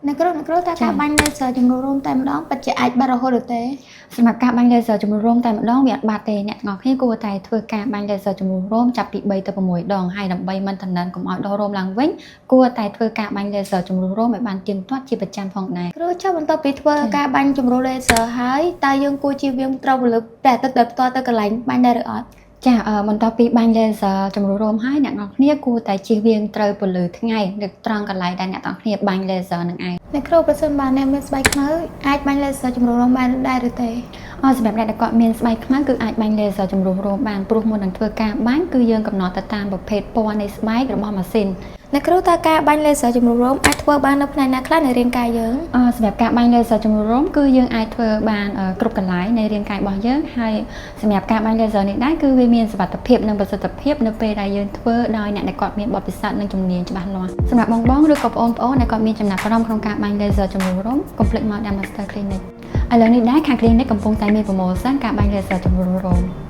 អ្នកគ្រូអ្នកគ្រូតើការបាញ់ laser ជំរុះរោមតែម្ដងពិតជាអាចបាត់រហូតឬទេ? សម្រាប់ការបាញ់ laser ជំរុះរោមតែម្ដងវាអត់បាត់ទេអ្នកទាំងអស់គ្នាគួរតែធ្វើការបាញ់ laser ជំរុះរោមចាប់ពី3ទៅ6ដងហើយដើម្បី maintenance កុំឲ្យដុះរោមឡើងវិញគួរតែធ្វើការបាញ់ laser ជំរុះរោមឲ្យបានទៀងទាត់ជាប្រចាំផងដែរ។ គ្រូចុះបន្ទាប់ពីធ្វើការបាញ់ជំរុះ laser ហើយតើយើងគួរជៀសវាងត្រូវពន្លឺព្រះអាទិត្យដោយផ្ទាល់ទៅកន្លែងបាញ់ដែរឬអត់? ចាបន្ទាប់ពីបាញ់ laser ជំរុះរោមហើយអ្នកទាំងអស់គ្នាគួរតែជៀសវាងត្រូវពន្លឺថ្ងៃនៅត្រង់កន្លែងដែលអ្នកទាំងអស់គ្នាបាញ់ laser នឹងឯង។ អ្នកគ្រូប្រសិនបើអ្នកមានស្បែកខ្មៅអាចបាញ់ laser ជំរុះរោមបានដែរឬទេ? អសម្រាប់អ្នកដែលគាត់មានស្បែកខ្មៅគឺអាចបាញ់ laser ជំរុះរោមបានព្រោះមុននឹងធ្វើការបាញ់គឺយើងកំណត់ទៅតាមប្រភេទពណ៌នៃស្បែករបស់ម៉ាស៊ីន។ អ្នកគ្រូតើការបាញ់ laser ជំរុះរោមអាចធ្វើបាននៅផ្នែកណាខ្លះនៃរាងកាយយើង? សម្រាប់ការបាញ់ laser ជំរុះរោមគឺយើងអាចធ្វើបានគ្រប់កន្លែងនៃរាងកាយរបស់យើងហើយសម្រាប់ការបាញ់ laser នេះដែរគឺវាមានសុវត្ថិភាពនិងប្រសិទ្ធភាពនៅពេលដែលយើងធ្វើដោយអ្នកដែលគាត់មានបទពិសោធន៍និងជំនាញច្បាស់លាស់សម្រាប់បងៗឬក៏ប្អូនៗដែលគាត់មានចំណាប់អារម្មណ៍ក្នុងការបាញ់ laser ជំរុះរោមកុំភ្លេចមក Dermaster Clinic ឥឡូវនេះដែរខាង clinic កំពុងតែមាន promotion ការបាញ់ laser ជំរុះរោម។